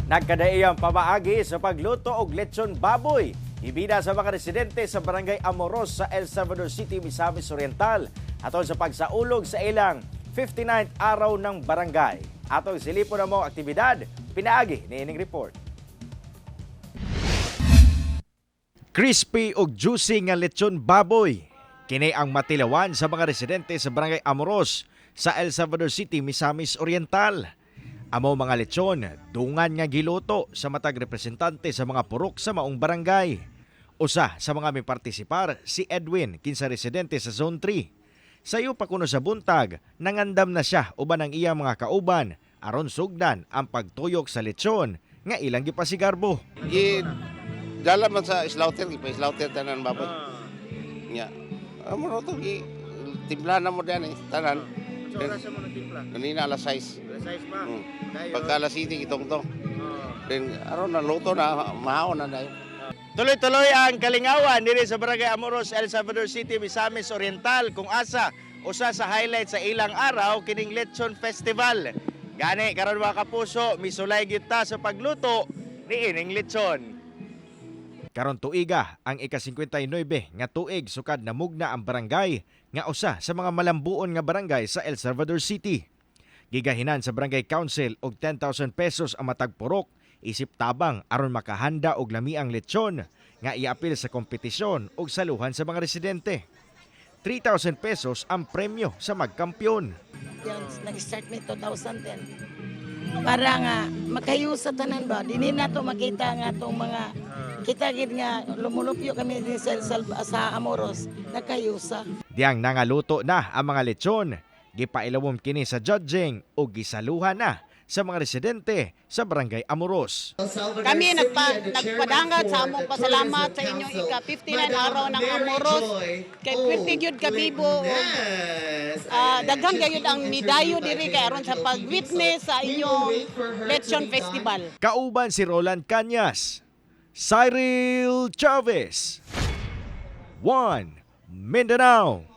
Nagkadaiyang pamaagi sa pagluto og lechon baboy. Ibida sa mga residente sa Barangay Amoros sa El Salvador City, Misamis Oriental. Aton sa pagsaulog sa ilang 59th araw ng barangay. Atong silipon na mo aktibidad, pinaagi ni ining report. Crispy ug juicy nga lechon baboy. Kini ang matilawan sa mga residente sa Barangay Amoros sa El Salvador City, Misamis Oriental. Amo mga lechon, dungan nga giluto sa matag representante sa mga purok sa maong barangay. Usa sa mga mipartisipar si Edwin, kinsa residente sa Zone 3. Sayo pa kuno sa buntag, nangandam na siya uban ang iyang mga kauban aron sugdan ang pagtuyok sa lechon nga ilang gipasigarbo. Gi dala man sa slaughter, gi pa slaughter tanan baboy. Nya. Amo ro to gi timpla na mo diyan eh, tanan. So, oras mo nagtimpla? Kanina alas 6. Alas 6 pa. Pagka alas 7 itong to. Then aron na luto na, mahaon na dayon. Tuloy-tuloy ang kalingawan diri sa Barangay Amoros, El Salvador City, Misamis Oriental, kung asa usa sa highlight sa ilang araw kining Lechon Festival. Gani karon, mga kapuso, misulay gyud ta sa pagluto ni ining lechon. Karon tuiga ang ika-59 nga tuig sukad namugna ang barangay nga usa sa mga malambuon nga barangay sa El Salvador City. Gigahinan sa Barangay Council og 10,000 pesos ang matag purok isip tabang aron makahanda og lamiang lechon nga iapil sa kompetisyon ug saluhan sa mga residente. 3,000 pesos ang premyo sa magkampyon. Yan, nag-start mi 2010. Para nga makayusa tanan ba, dinhi na to makita nga tong mga kita gid nga lumulupyo kami din sa Amoros, nakayusa. Diyang nangaluto na ang mga lechon, gipailawom kini sa judging ug gisaluhan na sa mga residente sa Barangay Amoros. Kami nagpadangat sa among pasalamat sa inyong ika-59 araw ng Amoros. Kay pwerte gyud kabibo ug daghan gayud ang midayo diri kay aron sa pag-witness sa inyong Lechon Festival. Kauban si Roland Cañas, Cyril Chavez, One Mindanao.